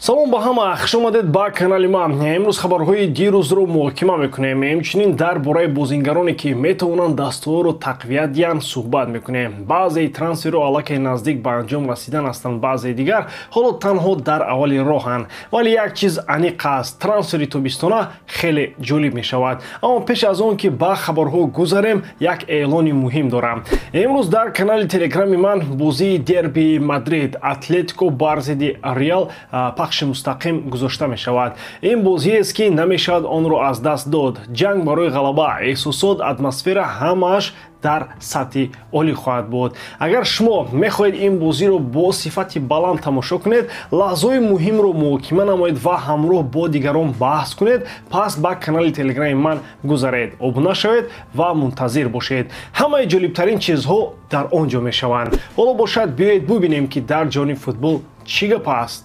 Салом ба ҳама, хуш омадед ба канали ман. Имрӯз хабарҳои дирӯзро муҳокима мекунем. Инчунин дар бораи бозингароне, ки метавонанд дастаҳоро тақвият диҳанд, суҳбат мекунем. Баъзеи трансферро аллакай наздик ба анҷом расидан ҳастанд, баъзеи дигар ҳоло танҳо дар аввали роҳанд. Вале як чиз аниқ аст: трансфери тобистона хеле ҷолиб мешавад. Аммо пеш аз он ки ба хабарҳо гузарем, як эълони муҳим дорам. Имрӯз дар канали телеграми ман бозии дерби Мадрид Атлетико бар зидди Реал пахши мустақим гузошта мешавад. Ин бозиест, ки намешавад онро аз даст дод. Ҷанг барои ғалаба, эҳсосот, атмосфера ҳамааш дар сатҳи олӣ хоҳад буд. Агар шумо мехоҳед ин бозиро бо сифати баланд тамошо кунед, лаҳзаҳои муҳимро муҳокима намоед ва ҳамроҳ бо дигарон баҳс кунед, пас ба канали телеграми ман гузаред, обуна шавед ва мунтазир бошед. Ҳамаи ҷолибтарин чизҳо дар он ҷо мешаванд. Ҳоло бошад, биёед бубинем, ки дар ҷони футбол чӣ гап аст.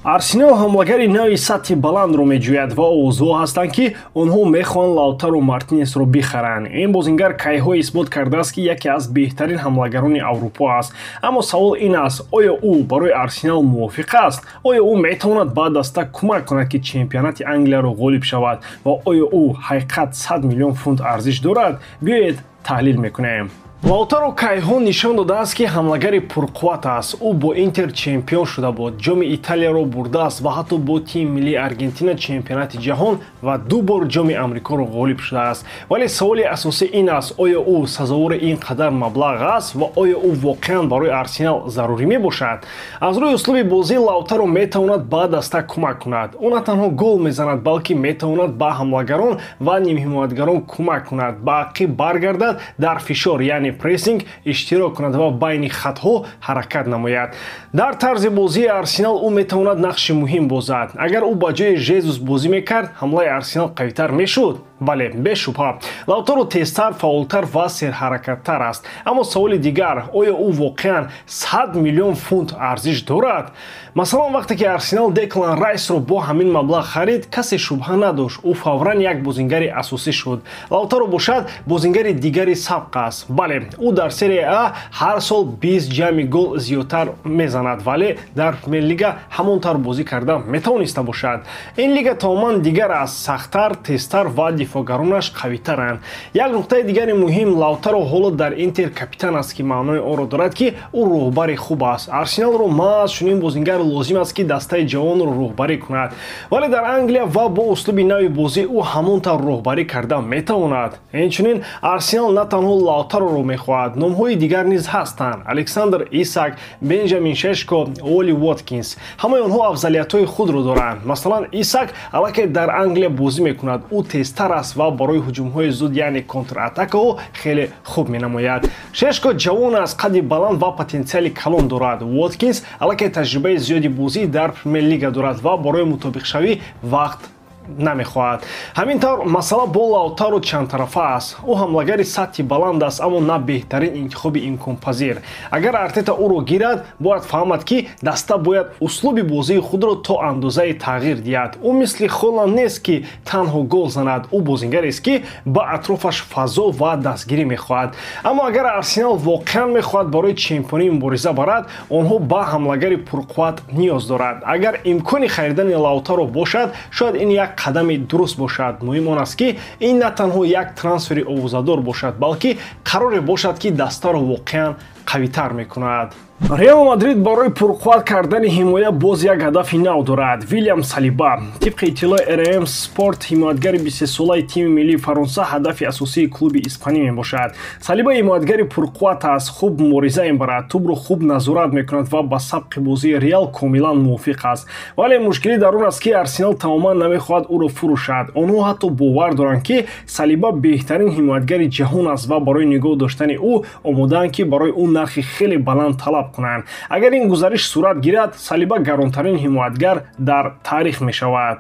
Арсенал ҳамлагари нави сатҳи баландро меҷӯяд ва овозҳо ҳастанд, ки онҳо мехоҳанд Лаутаро Мартинесро бихаранд. Ин бозингар кайҳо исбот кардааст, ки яке аз беҳтарин ҳамлагарони Аврупо аст. Аммо савол ин аст: оё ӯ барои Арсенал мувофиқ аст? Оё ӯ метавонад ба даста кӯмак кунад, ки чемпионати Англияро ғолиб шавад? Ва оё ӯ ҳақиқат 100 миллион фунт арзиш дорад? Биёед, таҳлил мекунем. Лаутаро кайҳо нишон додааст, ки ҳамлагари пурқувват аст. Ӯ бо Интер чемпион шуда буд, Ҷоми Италияро бурдааст ва ҳатто бо тими миллии Аргентина чемпионати ҷаҳон ва ду бор Ҷоми Амрикоро ғолиб шудааст. Вале саволи асосӣ ин аст: оё ӯ сазовори ин қадар маблағ аст ва оё ӯ воқеан барои Арсенал зарурӣ мебошад? Аз рӯи услуби бозӣ Лаутаро метавонад ба даста кӯмак кунад. Ӯ на танҳо гол мезанад, балки метавонад ба ҳамлагарон ва нимҳимоятгарон кӯмак кунад, ба ақиб баргардад, дар фишор, яъне прессинг иштирок кунад ва байни хатҳо ҳаракат намояд. Дар тарзи бозии Арсенал ӯ метавонад нақши муҳим бозад. Агар ӯ ба ҷои Жезус бозӣ мекард, ҳамлаи Арсенал қавитар мешуд? Бале, бешубҳа. Лаутаро тезтар, фаъолтар ва серҳаракаттар аст. Аммо саволи дигар: оё ӯ воқеан 100 миллион фунт арзиш дорад? Масалан, вақте ки Арсенал Деклан Райсро бо ҳамин маблағ харид, касе шубҳа надошт, ӯ фавран як бозингари асосӣ шуд. Лаутаро бошад, бозингари дигари сабқ аст. Бале, ӯ дар Серия А ҳар сол 20 ҷамъи гол зиёдтар мезанад, вале дар Премер-лига ҳамон тавр бозӣ карда метавониста бошад? Ин лига тамоман дигар аст: сахттар, тезтар ва дифоъгаронаш қавитаранд. Як нуқтаи дигари муҳим: Лаутаро ҳоло дар Интер капитан аст, ки маънои онро дорад, ки ӯ роҳбари хуб аст. Арсеналро маҳз чунин бозингар лозим аст, ки дастаи ҷавонро роҳбарӣ кунад. Вале дар Англия ва бо услуби нави бозӣ ӯ ҳамон тавр роҳбарӣ карда метавонад? Инчунин Арсенал на танҳо Лаутароро мехоҳад, номҳои дигар низ ҳастанд: Александр Исак, Бенҷамин Шешко, Оли Воткинс. Ҳамаи онҳо афзалиятҳои худро доранд. Масалан, Исак аллакай дар Англия бозӣ мекунад, ӯ тезтар аст ва барои ҳуҷумҳои зуд, яъне контратакаҳо, хеле хуб менамояд. Шешко ҷавон аст, қадди баланд ва потенсиали калон дорад. Воткинс аллакай таҷрибаи зиёди бозӣ дар Премер-лига дорад ва барои мутобиқшавӣ вақт намехоҳад. Ҳамин тавр, масъала бо Лаутаро чандтарафа аст. Ӯ ҳамлагари сатҳи баланд аст, аммо на беҳтарин интихоби имконпазир. Агар Артета ӯро гирад, бояд фаҳмад, ки даста бояд услуби бозии худро то андозае тағйир диҳад. Ӯ мисли Холанд нест, ки танҳо гол занад, ӯ бозингарест, ки ба атрофаш фазо ва дастгирӣ мехоҳад. Аммо агар Арсенал воқеан мехоҳад барои чемпионӣ мубориза барад, онҳо ба ҳамлагари пурқувват ниёз дорад. Агар имкони харидани Лаутаро бошад, шояд ин як қадами дуруст бошад. Муҳим он аст, ки ин на танҳо як трансфери овозадор бошад, балки қароре бошад, ки дастаро воқеан қавитар мекунад. Реал Мадрид барои пурқувват кардани ҳимоя боз як ҳадафи нав дорад: Вилям Салиба. Тибқи иттилои РМ Спорт, ҳимоятгари 23-солаи тими миллии Фаронса ҳадафи асосии клуби испанӣ мебошад. Салиба ҳимоятгари пурқувват аст, хуб мубориза мебарад, тӯбро хуб назорат мекунад ва ба сабқи бозии Реал комилан мувофиқ аст. Вале мушкилӣ дар он аст, ки Арсенал тамоман намехоҳад ӯро фурӯшад. Онҳо ҳатто бовар доранд, ки Салиба беҳтарин ҳимоятгари ҷаҳон аст ва барои нигоҳ доштани ӯ омодаанд, ки барои ӯ нархи хеле баланд талаб кунанд. Агар ин гузариш сурат гирад, Салиба гаронтарин ҳимоятгар дар таърих мешавад.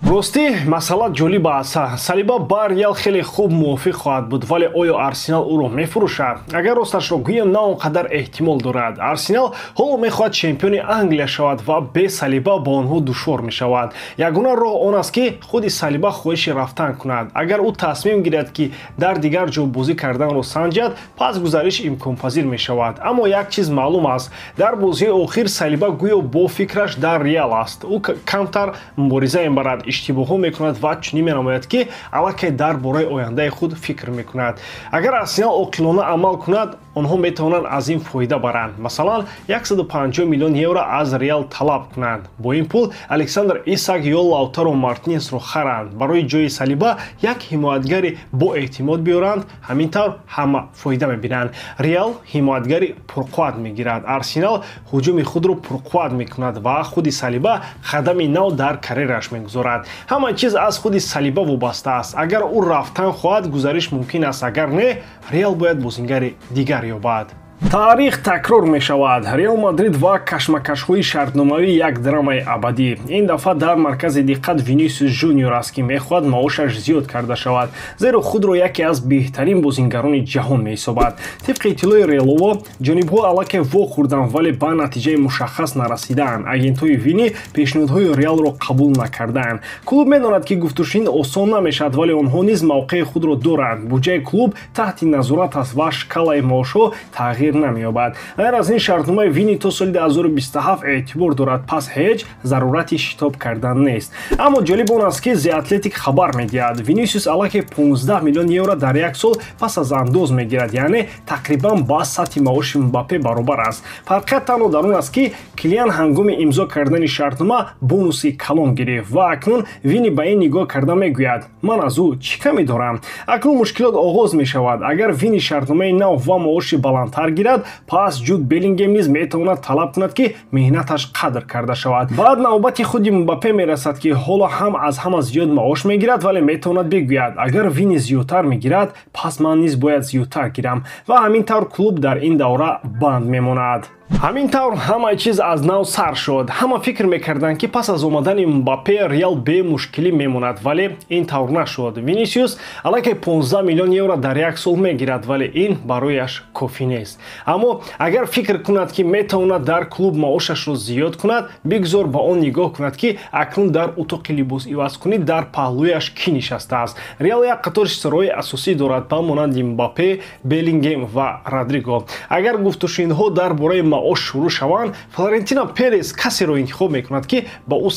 Ростӣ, масъала ҷолиб аст. Салиба ба Реал хеле хуб мувофиқ хоҳад буд, вале оё Арсенал ӯро мефурӯшад? Агар росташро гӯям, на он қадар эҳтимол дорад. Арсенал ҳоло мехоҳад чемпиони Англия шавад ва бе Салиба ба онҳо душвор мешавад. Ягона роҳ он аст, ки худи Салиба хоҳиши рафтан кунад. Агар ӯ тасмим гирад, ки дар дигар ҷо бозӣ карданро санҷад, пас гузариш имконпазир мешавад. Аммо як чиз маълум аст: дар бозии охир Салиба гӯё бо фикраш дар Реал аст. Ӯ камтар мубориза мебарад, иштибоҳҳо мекунад ва чунин менамояд, ки аллакай дар бораи ояндаи худ фикр мекунад. Агар Арсенал оқилона амал кунад, онҳо метавонанд аз ин фоида баранд. Масалан, 150 миллион евро аз Реал талаб кунанд. Бо ин пул Александр Исак ё Лаутаро Мартинесро харанд, барои ҷои Салиба як ҳимоятгари боэътимод биёранд. Ҳамин тавр ҳама фоида мебинанд. Реал ҳимоятгари пурқувват мегирад, Арсенал ҳуҷуми худро пурқувват мекунад ва худи Салиба қадами нав дар карьераш мегузорад. Ҳама чиз аз худи Салиба вобаста аст. Агар ӯ рафтан хоҳад, гузариш мумкин аст, агар не, Реал бояд бозингари дигар ёбад. Таърих такрор мешавад. Реал Мадрид ва кашмакашҳои шартномавӣ як драмаи абадӣ. Ин дафъа дар маркази диққат Винисиус Жуниор аст, ки мехоҳад маошаш зиёд карда шавад, зеро худро яке аз беҳтарин бозингарони ҷаҳон меҳисобад. Тибқи иттилои Релово, ҷонибҳо аллакай вохӯрданд, вале ба натиҷаи мушаххас нарасидаанд. Агентҳои Вини пешниҳодҳои Реалро қабул накардаанд. Клуб медонад, ки гуфтушунид осон намешавад, вале онҳо низ мавқеи худро доранд. Буҷаи клуб таҳти назорат аст ва шкалаи маошҳо тағйир намеёбад. Ғайр аз ин, шартномаи Вини то соли 2027 эътибор дорад, пас ҳеҷ зарурати шитоб кардан нест. Аммо ҷолиб он аст, ки The Athletic хабар медиҳад: Винисиус аллакай 15 миллион евро дар як сол пас аз андоз мегирад, яъне тақрибан ба сатҳи маоши Мбаппе баробар аст. Фарқият танҳо дар он аст, ки Килиан ҳангоми имзо кардани шартнома бонуси калон гирифт ва акнун Вини ба ин нигоҳ карда мегӯяд: ман аз ӯ чӣ каме дорам? Акнун мушкилот оғоз мешавад. Агар Вини шартномаи нав ва маоши баландтар гирад, пас Ҷуд Беллингем низ метавонад талаб кунад, ки меҳнаташ қадр карда шавад. Баъд навбати худи Мбаппе мерасад, ки ҳоло ҳам аз ҳама зиёд маош мегирад, вале метавонад бигӯяд: агар Вини зиёдтар мегирад, пас ман низ бояд зиёдтар гирам. Ва ҳамин тавр клуб дар ин давра банд мемонад. Ҳамин тавр ҳамаи чиз аз нав сар шуд. Ҳама фикр мекарданд, ки пас аз омадани Мбаппе Реал бемушкилӣ мемонад, вале ин тавр нашуд. Винисиус аллакай 15 миллион евро дар як сол мегирад, вале ин барояш кофӣ нест. Аммо агар фикр кунад, ки метавонад дар клуб маошашро зиёд кунад, бигзор ба он нигоҳ кунад, ки акнун дар утоқи либосивазкунӣ дар паҳлӯяш кӣ нишастааст. Реал як қатор ситораҳои асосӣ дорад ба монанди Мбаппе, Беллингем ва Родриго. Агар гуфтушунидҳо дар бораи маош шурӯъ шаванд, Флорентино Перес касеро интихоб мекунад, ки ба ӯ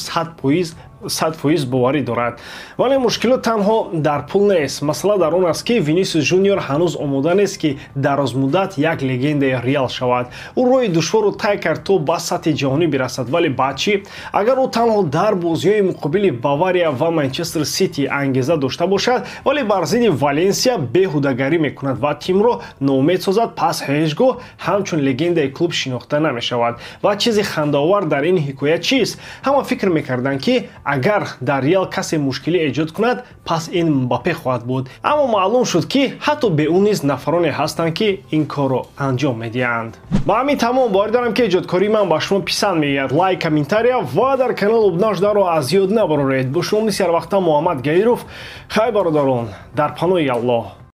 100% боварӣ дорад. Вале мушкилот танҳо дар пул нест. Масъала дар он аст, ки Винисиус Жуниор ҳанӯз омода нест, ки дарозмуддат як легендаи Реал шавад. Ӯ роҳи душворро тай кард то ба сатҳи ҷаҳонӣ бирасад, вале баъд чӣ? Агар ӯ танҳо дар бозиҳои муқобили Бавария ва Манчестер Сити ангеза дошта бошад, вале бар зидди Валенсия беҳудагарӣ мекунад ва тимро ноумед созад, пас ҳеҷ гоҳ ҳамчун легендаи клуб шинохта намешавад. Ва чизи хандаовар дар ин ҳикоя чист? Ҳама фикр мекарданд, ки агар дар Реал касе мушкилӣ эҷод кунад, пас ин Мбаппе хоҳад буд. Аммо маълум шуд, ки ҳатто бе ӯ низ нафароне ҳастанд, ки ин корро анҷом медиҳанд. Ба ҳамин тамом. Боварӣ дорам, ки эҷодкории ман ба шумо писанд меояд. Лайк, комментария ва дар канал обуна шуданро аз ёд набароред. Бо шумо мисли ҳарвақта Муҳаммад Гаиров. Хайр, бародарон, дар паноҳи Аллоҳ.